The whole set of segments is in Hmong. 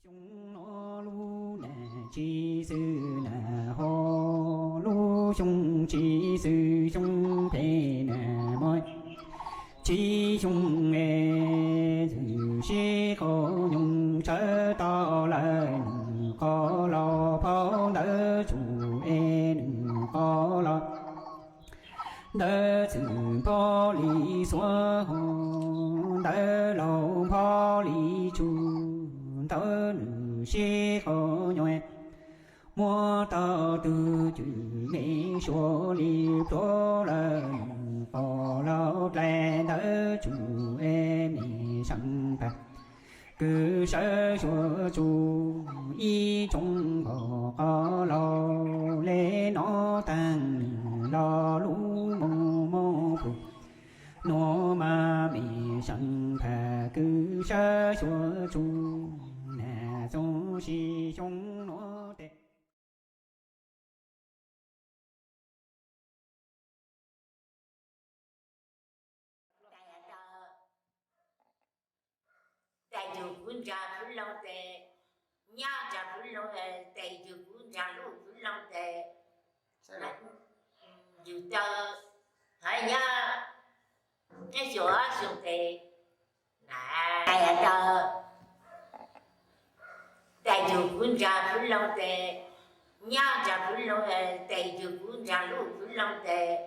Xyoo no lub nas tsis xwm nas ho, lub xyoo tsis xwm xyoo phem nas mo. Tsis xyoo es txwm sib qho nyoog sawv tau lawm nws qhov los phau ntawv tsum es nws qhov los ntawd txwm npho li xuav ho, ntawd laus npho li tsu, ntawd nws sib qho nyob. Muab tau tus cwm me suav li pluav lawm nws qhov laus dlai ntawd tsum es me seev pag kws sawv suav tsu ib tsoom nkaus qhov laus le no taag nws los lub moog moog plug. Nuav mas me seev pag kws sawv suav tsu nas txoov si xyoo nuav tes. Tes yug kuv ntsa Phwv Loog tes, nyab ntsa Phwv Loog tes, yug kuv ntsa lub Phwv Loog tes, yug tau hab nyab ib xyoos ob xyoos tes, na, tes tau, tes yug kuv ntsa Phwv Loog tes, nyab ntsa Phwv Loog tes, yug kuv ntsa lub Phwv Loog tes,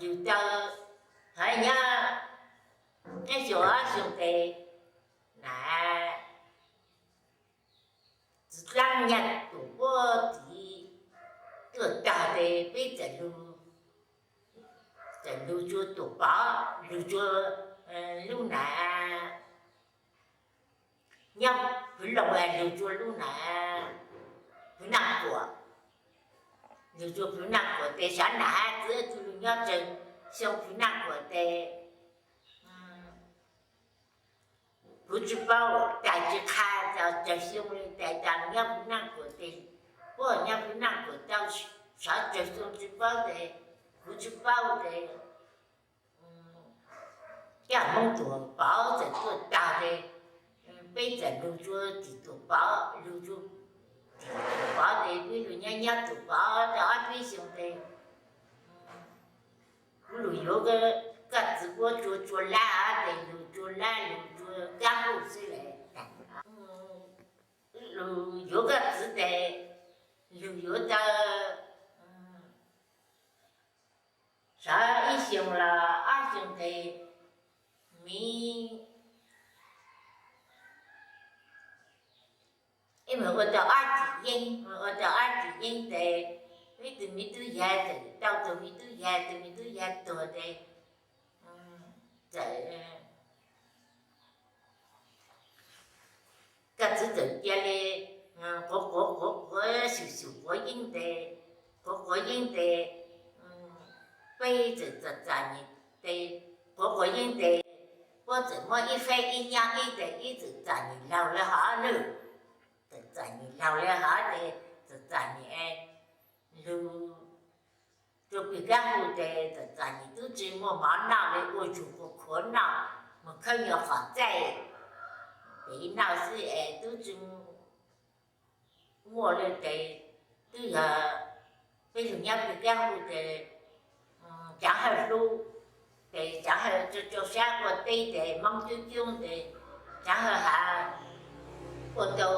yug tau hab nyab ib xyoos ob xyoos tes, na, txiv dlaab nyaj tus puab tiv tuaj tag tes peb txawm lug, txawm lug tsua tus pov, lug tsua lub na, nyob Phwv Loog lug tsua lub na, Phwv Naj Kuam, lug tsua Phwv Naj Kuam tes sav na hab txiv tug lug nyob tsawg xyoo Phwv Naj Kuam tes, kuv tsi paub, tais tsi qha tas tsawg xyoo li tais tas nyob Phwv Naj Kuam tes, puab nyob Phwv Naj Kuam tau sav tsawg xyoo tsi paub tes, kuv tsi paub tes, caj Hmoob tus pov txawm tuaj tag tes, peb txawm lug tsua tim tus pov, lug tsua tim tus pov tes peb lug nyob nyob tus pov tau ob peb xyoo tes, kuv lug yuav koj txiv puab tsua tsua lab tes lug tsua lab lug tsua kab huj xwb le. Lug yuav koj txiv tes lug yuav tau sav ib xyoos los ob xyoos tes, miv ib mus ua tau ob tug yeeb, ua tau ob tug yeeb tes, ib tug miv tub yag txawm tau tug miv tub yag, tug miv tub yag tuag tes, txawm koj txiv txawm cia li quav quav quav quav xyum xyum quav yeeb tes, quav quav yeeb tes, peb txawm txom txom nyem tes, quav quav yeeb tes, puab txawm muab ib feb ib nyab ib tes ib txawm txom nyem laug le hov lawm, txawm txom nyem laug le hov tes txawm txom nyem lug tsua plig kab hu tes txawm txom nyem tub tsi muaj mov noj le ua tsum kua khuav noj, mus khawb nyuag qhov txaij pem noj xwb es tub tsi muaj le tes, twb yog peb lug nyob plig kab hu tes Tsaav Hawj hlub tes Tsaav Hawj tso tso sab ua teb tes Moob coob coob tes Tsaav Hawj has ua tau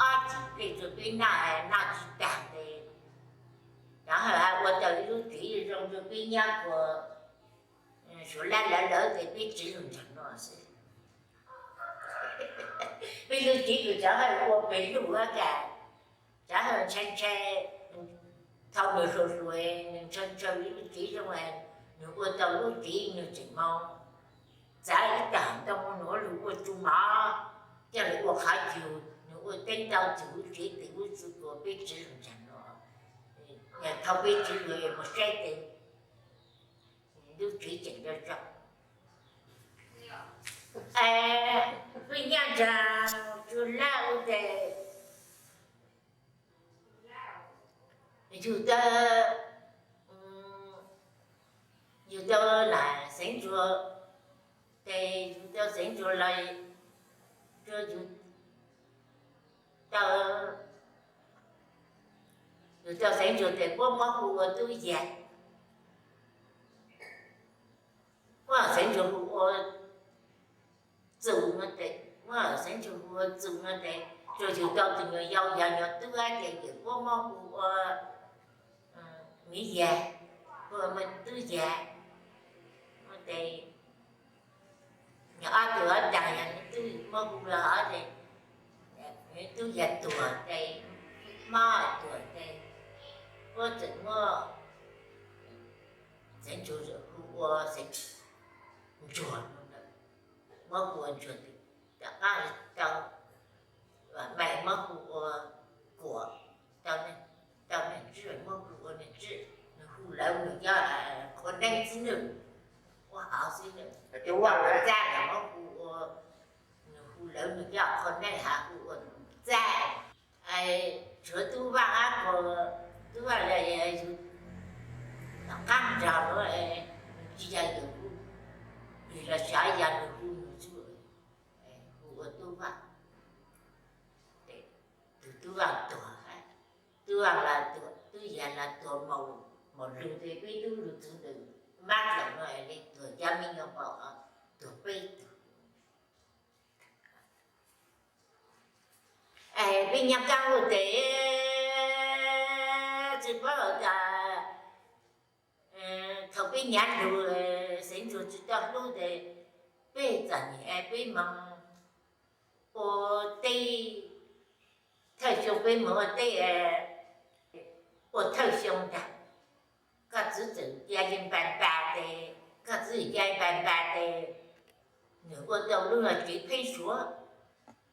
ob txim plej rua peb noj, noj tsi taag tes Tsaav Hawj has ua tau ib lub tsev zoo rua peb nyob kuas suav lab lawv lawv tes peb tsiv lug nraag nuav xwb. Peb lub tsev kws Tsaav Hawj ua peg lug hab tas Tsaav Hawj ntshai ntshai, thaus nwg hluas hluas nwg ntshai ntshai lub tsev zoo, nwg ua tau lub tsev nwg tseem moog txav ib taag ntoo nwg lug ua tsu mov, coj lug ua qhov cub, nwg ua teeb ntau txug lub tsev tes lub tsev kuas peb tsiv lug nraag nuav. Thaus peb tsiv lug moog saib tes lub tsev tseem zoo zoo. Peb nyab ntsa tsua lab ua tes yug tau, yug tau na xeev ntsuag, tes yug tau xeev ntsuag los rua yug Tau, yus tau Xeev Ntsuag tes puab muab hu ua Tub Yag, muab Xeev Ntsuag hu ua Txus no tes, muab Xeev Ntsuag hu ua Txus no tes, tsuas yus tau tus nyuam yau yog nyuam tub ces yus puab muab hu ua Miv Yag, hu ua Tub Yag. Tes nyuam ob tug ob tag yog nws twb muab hu los hov ces, nws Tub Yag tuag ces, mob tuag ces, puab txawm muab Xeev Ntsuag hu ua Xeev Ntsuag, muab hu ua Ntsuag tes, tom qab tau Vam Meej muab hu ua Kuam, tau neeg Tswb muab hu ua neeg Tswb, nws hu lawv nws cov qhua neeb xwb nws, ua hauv xwb nws, tau Txab los muab hu ua, nws hu lawv nws cov qhua neeb has hu ua Txab. Tshuav Tub Vaj ab ko, Tub Vaj los yus tom qab nrog luag, nws tsis yog yus, yus los xyov yog nws hu nws tsuj, hu ua Tub Vaj. Tus Tub Vaj tuag, Tub Vaj los tuag, Tub Yag los tuag, maum lug tes peb tub lug txug ntawm mab laum no li tuag cov me nyuam paum, tuag peb tug. Peb nyob Kaab Luj tes tsis paub tas, thaum peb nyav lug, Xeev Ntsuag tsis tau hlub tes peb txom nyem peb moog ua teb, thawj xyoo peb moog ua teb, ua thawj xyoo ntag. Koj txiv txawm ca le npa npa tes, koj txiv ca npa npa tes, nws ua tau lub nyuag tsev pheeb suav,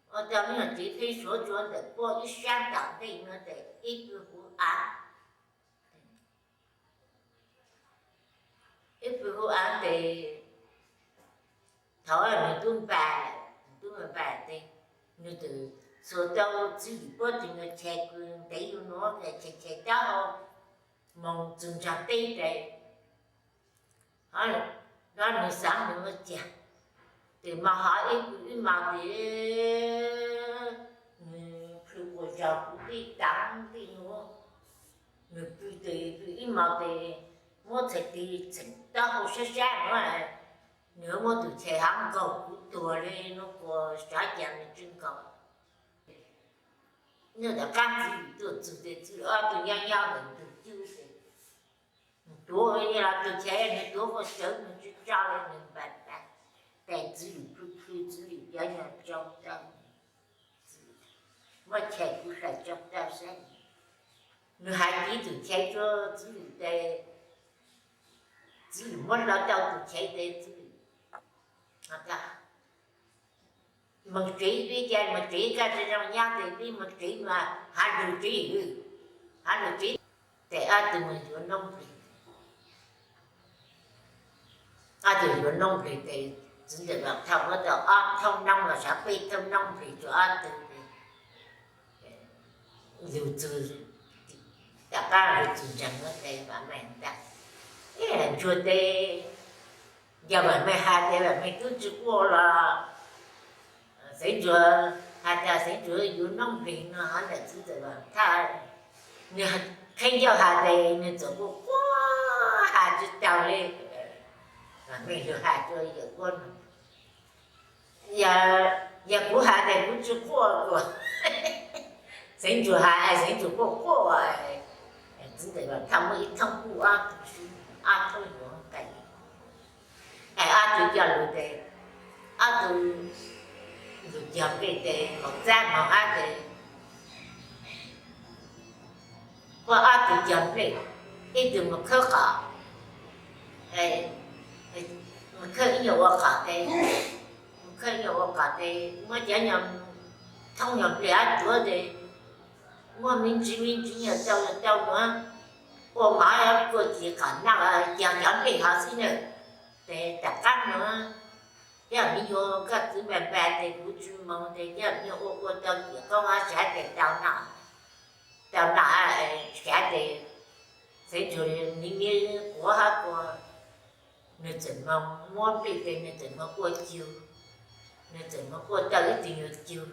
ua tau lub nyuag tsev pheeb suav tsuas ntawm puab ib sab tom ntej no tes ib pw huv av, ib pw huv av tes thaum nws tub npa, nws tub npa tes nws txawm xuas tau Txiv Lwm puab tus nyuag chais kws ntev yug nuav, chais chais taub hau moog txug nraag teb tes, nws xaav nws ua cas, tes mas hov ib pw ib mas tes nws plhws quas zog plhws tej taav tej nuav, nws pw tes pw ib mas tes muab txhais tes txheem taub hau sab sab nuav, nws muab tus chais hov nkaug kuv tuag le nuav, kuas xyov cas nws tsi nkaus. Nyob tom qaab Txiv Lwm tuaj txug tes Txiv Lwm ob tug nyob nyob ntawm ntug cub tes, nws tuav los tus chais nws tuav quas tsawv nws tsi tso le nws npa tas, tes Txiv Lwm plhws plhws Txiv Lwm cov nyuag tsau tau, muab chais kuv hlais tsau tau saib. Nws has kiv tus chais rua Txiv Lwm tes, Txiv Lwm muab hlo tau tus chais tes Txiv Lwm moog tsev, peb ca moog tsev, koj tsi zoo nyob tes peb moog tsev mas has lug tsev, has lug tsev. Tes ob tug moog yuav noob nplig, ob tug yuav noob nplig tes Txiv Ntxawm Vam Thoj muab tau ob thoob noob los sav peb thoob noob nplig rua ob tug tes lug txug, tom qab lug txug ntseeg nuav tes Vam Meej tas, ib Ntsuag tes, yog Vam Meej has tes Vam Meej tub tsi quaj los, Xeev Ntsuag has tas Xeev Ntsuag yuav noob nplig no hov ntawm Txiv Ntxawm Vam Thoj, nws qheb ncauj has tes nws txawm quaj quaj has tsi taug le. Vam Meej lug has rua yawm huab no, yog kuv has tes kuv tsi quaj kuas, Xeev Ntsuag has Xeev Ntsuag quaj quaj, Txiv Ntxawm Vam Thoj muab ib thoob kuj ob tug sub, ob thoob yuav nqes, es ob tug coj lug tes, ob tug lug cog nplej tes Maum Txab Maum Ab tes, quaj ob tug cog nplej, ib tug mus khawb qos, mus khawb ib nyuag ua qos tes, mus khawb ib nyuag ua qos tes muab cov nyuag thoob nyuag nplej ob tuav tes muab me ntsis me ntsis nyuag rau rau nuav, ua mov kua ci qos noj, cog cov nplej hov xwb na. Tes tom qab nuav, cov me nyuam koj txwv npa npa tes kuv tsi moog tes cov me nyuam ua ua tau ciam qoob hov sav tes tau noj, tau noj sav tes Xeev Ntsuag niv niv quav hab kuas, nws txawm moog muab nplej tes nws txawm moog quaj cug, nws txawm moog quaj tau ib tug nyuag cug,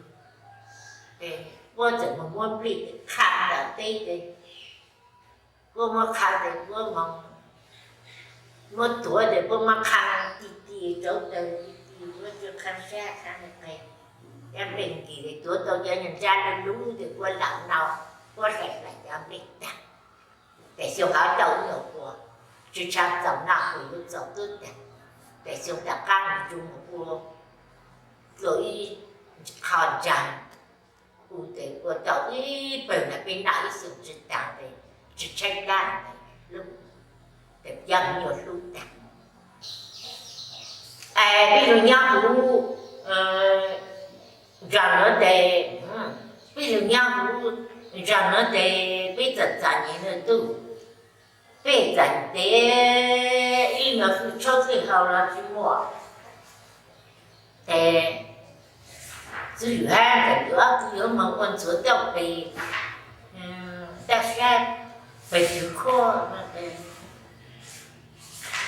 tes puab txawm moog muab nplej qha ntawm teb tes, puab muab qha tes puab moog, muab tuav tes puab muab qha ti ti rauv taws ti ti, puab tsi qha sab qha qe, cov nplej nkim tes tuav tau cov nyuag nrab lug lug tes puab lam nau, puab hlais hlais cov nplej tag. Tes xyoo hov tau ib nyuag ua, tsi tshua txaus noj kuj yuav txaus tub tag. Tes xyoo tom qaab nws tsuas moog ua dlua ib qho nraag, u tes ua tau ib pawg ntawd peb noj ib xyoos tsi taag tes tsi tshaib plab tes lub, tes coj nyuag hlub tag. Peb lug nyob huv nraag nuav tes, peb lug nyob huv nraag nuav tes peb txawm txom nyem nuav tuj, peb txawm tes ib nyuag hwj tshauj hwj hau los tsi muaj. Tes txwv lwm hab ntawm yus ob tug yuav moog ua ntxhuav tauj peg, tauj sab peg tug khuab.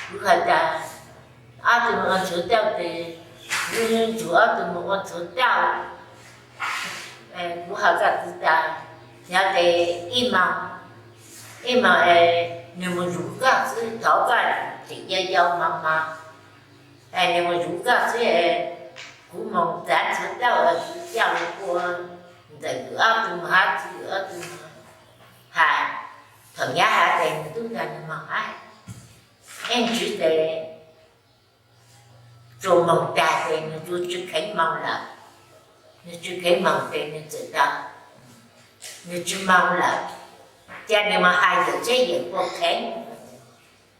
Kuv has tas ob tug moog ua ntxhuav tauj tes, kuv ntxuag ob tug moog ua ntxhuav tauj. Kuv has koj txiv tas, yog tes ib moog, ib moog nws moog zuv koj xwb, thov koj tseem yau yau moog moog, nws moog zuv koj xwb, kuv moog txav ntxhuav tauj kuv coj lug ua ntawm yus ob tug moog hab txwv yus ob tug moog has. Thaum nyab has tes nws tub ntag nws moog hab, ib ntsis tes tsuas moog tag tes nws tsuas tsi kheev moog lawm. Nws tsi kheev moog tes nws txawm tas nws tsi moog lawm, ca nws moog has yawm tsheb yawm puas kheev.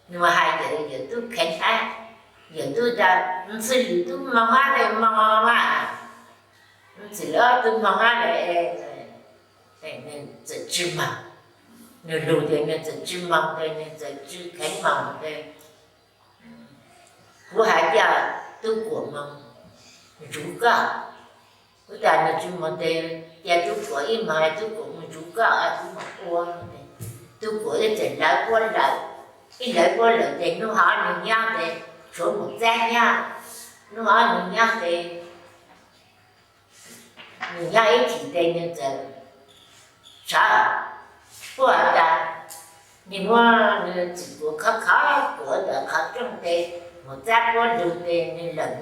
Nws moog has yawm, yawm tub kheev hab, yawm tub tas ntxwv lwm tub moog hab le moog mas, ntxwv lwm ob tug moog hab le, nws txawm tsi moog. Nws lug tes nws txawm tsi moog tes nws txawm tsi kheev moog tes kuv has ca tub kuam moog zuv koj. Kuv tas nws tsi moog tes ca tub kuam ib moog, tub kuam moog zuv koj, kuv moog ua. Tub kuam ib txawm lawv puab lawm, ib lawv puab lawm tes nub hov nws nyob tes tshuav moog txab nyob. Nub hov nws nyob tes nws nyob ib chim tes nws txawm sawv puab tas, nws muab nws txwm kuam khov khov kuam ntawm qhov rooj tes moog txab puab lug tes nws lawm,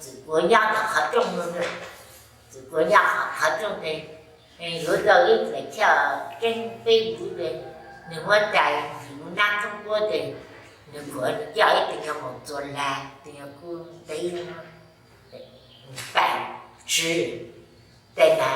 txwm kuam nyob ntawm qhov rooj, txwm kuam nyob qhov rooj tes yuav tau ib fam choj tseeb peb vuv tes nws muab tais ntim mus nab thoob puab tes nws kuam nws coj ib tug nyuag maum txuas lag, tug nyuag kuj ntev pam tsw tes na.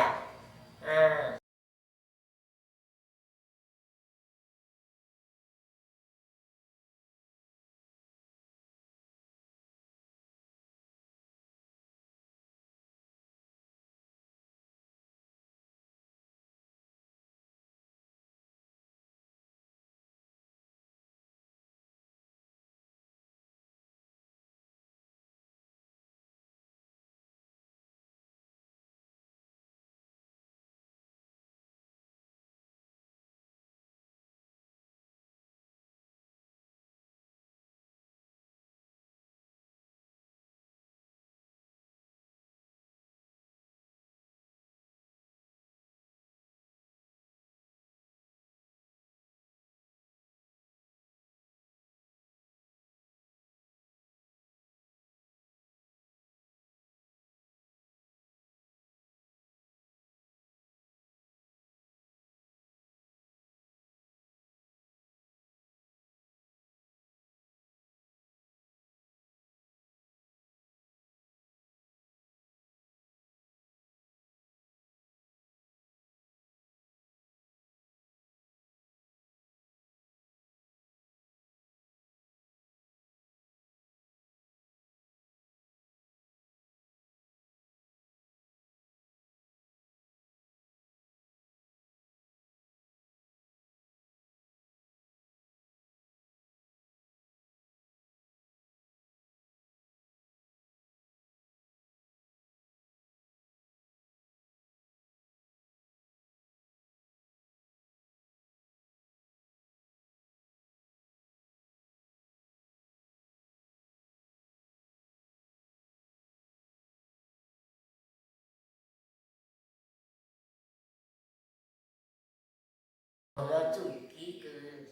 tus kiv kws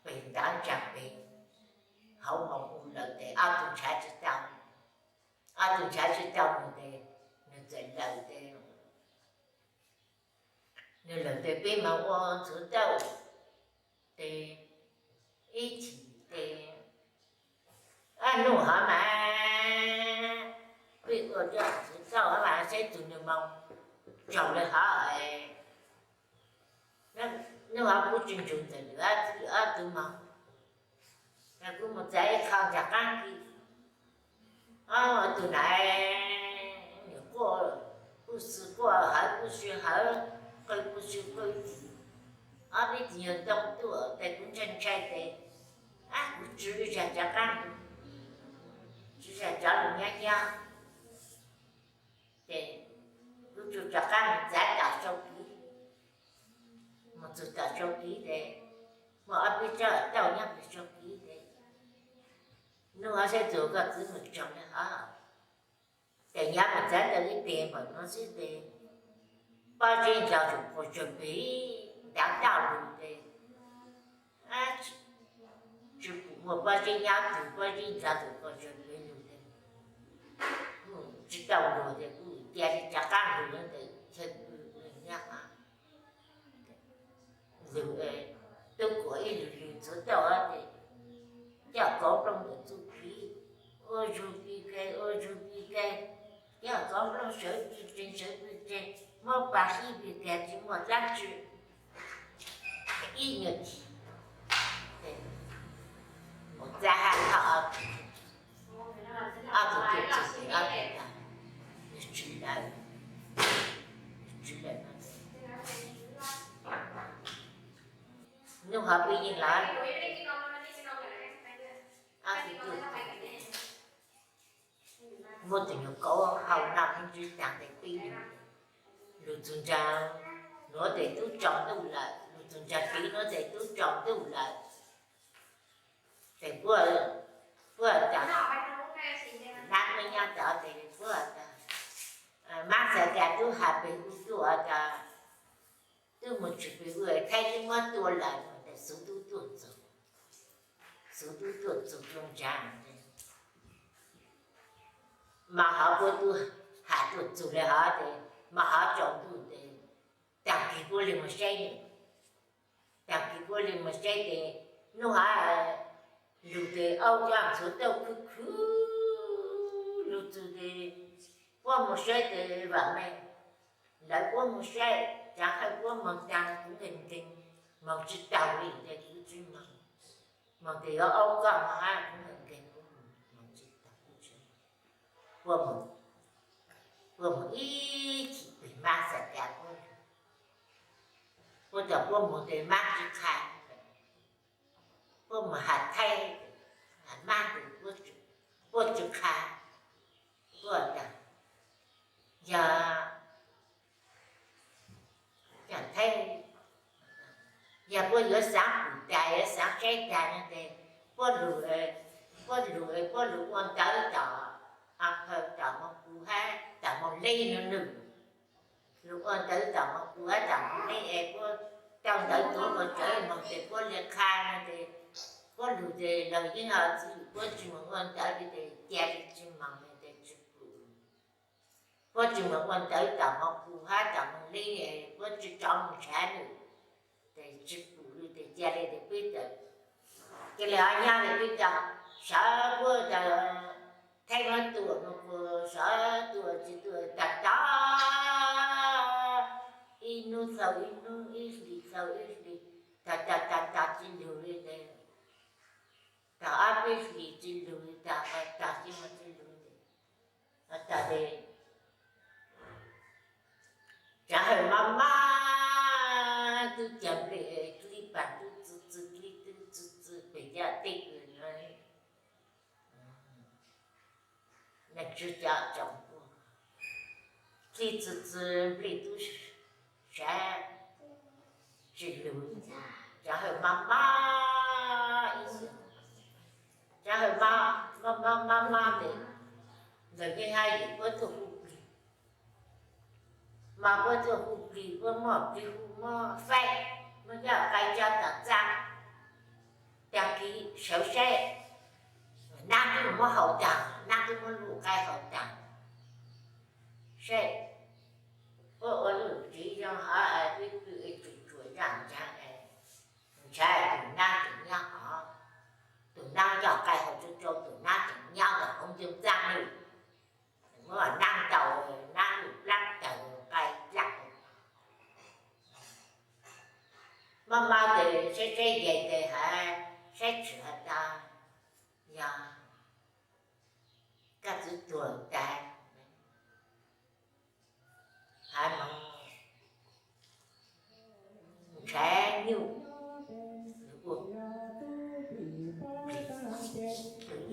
pem ntav ntsa pem hauv moos u lawm tes ob tug ntshav tsis tau, ob tug ntshav tsis tau nws tes nws txawm lawm tes, nws lawm tes peb mas ua ntxhuav tauj tes ib chim tes hnub hov mas peb ua coj ntxhuav tauj hov mas saib tus nws moos tsaus le hov, hnub hov kuv tsis ntsug ntawm lwm ob tug moos, kuv mus txav ib qho nram qaab kis, ob tug na, nws quaj, kuj xwb quaj hawv kuj xwb hawv, qw kuj xwb qw, ob peb tus yawg ntoo tuaj tes kuv ntshai ntshai tes, ab kuv tsw zag cov qaab, tsw zag cov lus nyab nyab, ces kuv tsw rov qaab mus txav tom sau kiv, mus txug tom sau kiv tes muaj ob peb tsob tauj nyob pem sau kiv tes, nub hov saib tug koj txwv mus tsaus le hov, ces nyob mus txav tau ib teg npaum no xwb tes pob zeb ntog tus quas tsawg pem ntav tauj lug tes, tsis pum muaj pob zeb nyob tug pob zeb ntog tus quas tsawg pem lug tes, tsis tau lug tes kuj cia li rov qaab lug tes chaw nyob lug, tub kuam ib lug lug ntxhuav tauj tes coj kauv nplooj ntawm txuj kev, ua zug pig ke ua zug pig ke, coj kauv nplooj sawv pig ke sawv pig ke, muab pas sib pig ke tsis muaj dlaab tsi. Ib nyuag chim mus txav hab tau ob tug tuaj txug tes ob tug tas, nws tsw lawm, nws tsw lawm no tes, nub hov peb yeej lawv ob tug tuaj txug, muab tus nyuag kauv hau noj ib ntsib taag tes peb lug txug ntsa nuav tes tub tsaus ntuj lawm, lug txug ntsa kev nuav tes tub tsaus ntuj lawm. Ces puab, puab tas, nab muaj nyob tod tes puab tas, mab Xav Kas tub has pem u tuaj tas, tub mus tsis pem u, Thaib tub muab tua lawm no tes xuv tub tuaj txug, xuv tub tuaj txug lub ntsa tes, mas hov puab tub has tuaj txug le hov tes, mas hov tsaus ntuj tes, taag kis puab le mus saib, taag kis puab le mus saib tes, nub hov lug tes aub coj ntxhuav tauj khwv khwv lug txug tes, puab mus saib tes vam me, lawv puab mus saib, tsav hawj puab moog taag kuv nkeeg nkeeg, moog tsis taug li tes kuv tsis moog, moog tes yuav aub koj moog hab kuv nkeeg nkeeg, moog tsis taug kuv tsis moog. Puab mus, puab mus ib chim pem mab Xav Kas puab, puab tas puab mus tes mab tsis qha, puab mus has Thaib, has mab tes puab tsis qha, puab tas, yog, yog Thaib, yog puab yuav xaav pum tas yuav xaav saib tas no tes, puab lug, puab lug, puab lug ua ntawv tom, a phaw tom Moos Kus hab tom Moos Leeb no nws, lug ua ntawv tom Moos Kus hab tom Moos Leeb es puab tau ntawv tuav ua tsawv moog tes puab le qha no tes, puab lug tes lawv yeej ho txwv, puab tsis moog ua ntawv li tes ca li tsis moog li tes tsis pum. Puab tsis moog ua ntawv tom Moos Kus hab tom Moos Leeb, puab tsis rov moog nrhav lawm, tes tsis pum li tes ca le tes peb tawm, ca le ho nyob le peb tawm, sawv puab tawm, Thaib muab tua no kuas sawv tua tsis tua tag tag, ib nub dlhau ib nub, ib hlis dlhau ib hlis, tag tag tag tag tsis lug li tes, tag ob peb hlis tsis lug li, tag tag tsis moog tsis lug li, tag tes Tsav Hawj maj maj tub ca nplej, dlib pas tub txwv txwv, dlib tub txwv txwv pem caj teb kws no, neeg tswv ca tsoom ua, dlib txwv txwv nplej tub sav tsis lug, Tsav Hawj maj maj ib xyoos, Tsav Hawj maj maj maj maj tes, ntawm nej hab yim puab tuaj hu plig, mas puab tuaj hu plig, puab muaj plig hu muab faib, Muab yaj qaib coj tag txaj, tag kis sawv seb, nab twb muab hau tag, nab twb muab luj qaib hau tag, seb puab ua luj txiv zoo hov, twb pw ib tsuas tsuas zaj ntshav, ntshav tus nab tseem nyob hov, tus nab coj qaib hau tsuag tsuag, tus nab tseem nyob ntawm hauv ncoo txaj lawm. Muab nab ntaus, nab lub plab taws qaib plab. Maj maj tes saib saib yais tes hais, saib tsis hais tas, yog koj txwv tuag tas, hais mas ntshav nyuj,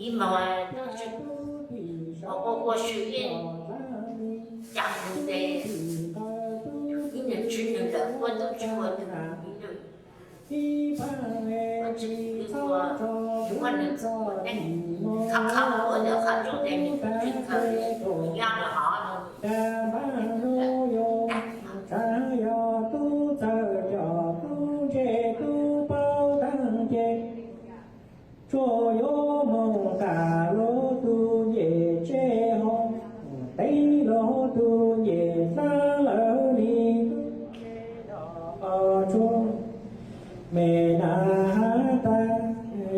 ib hmos ua ua si ib, cas mus tes ib niag tswv nws lawm ua tub tsis ua tug, ua tsis ua, ua nws ua neej, qhov qhov ua ntawm qhov rooj tes nws tsis khaws, nws nyob rau hov. Tsav yog tub txawj coj tub ntse tub paub taag ces, tsuas yuav moog tas lub tug ncej tseb hov, teev lub tug ncej xaav lawm li tub tsev nrog qhov tsua. Me nas has tas,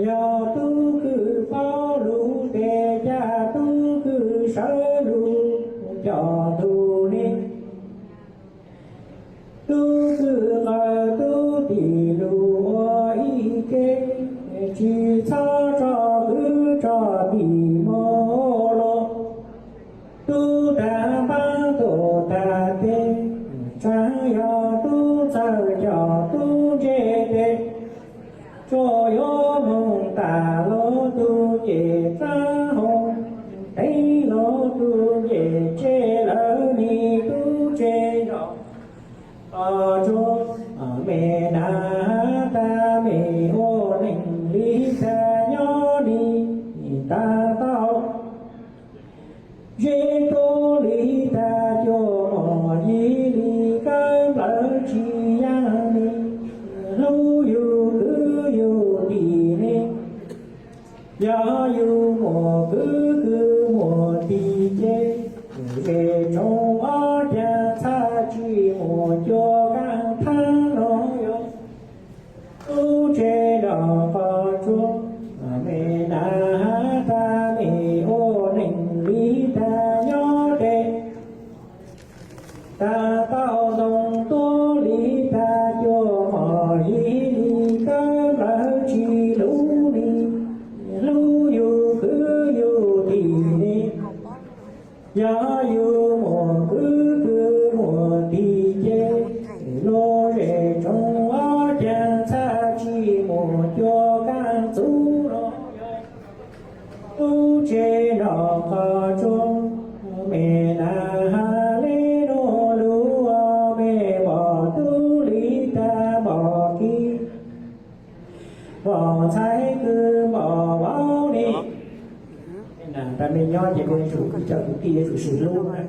yog tub kws paub lug tes ca tub kws sawv lug coj tug ne. Tub kws qawm tub tim lug ua ib ke, tsis txhob tso kwv tso tim moog los. Tub tag npaab tug tag tes, tsav yog tub txawj coj tub ntse tes, tsuas yuav moog tas lub tug ncej xaav hov, teev lub tug ncej tseb lawm li tub tsev nrog qhov tsua. Me nas has tas, mej ua neeg li tag nyob li, tag tau zeb tuab li tag cuaj mos yig li, kawg nplawg tsis yaaj li, hlub yug kwv yug tij li. Yog yug muaj kwv kwv muaj tij ces, zej tsoom ob cag txhaj tsis muaj cuab kaab thaab no yog tub tsev nrog qhov tsua. Me nas has tas, mej ua neeg li tag nyob tes, tag tau ntoo tuab li tag cuaj mos yig li, kawg nplawg tsis hlub li, hlub yug kwv yug tij li. Yog yug muaj kwv kwv muaj tij ces, lub zej tsoom ob cag txhaj tsis muaj cuab kaab txug los yog tub tsev nrog qhov tsua. Me nas has le nuav lug, mej npom tub li tag npom kis, npom ntxhais kws npom vauv li. Mej nrog mej nyob ces mej yuav tsum kwv coj kwv tij, yuav tsum sib hlub na.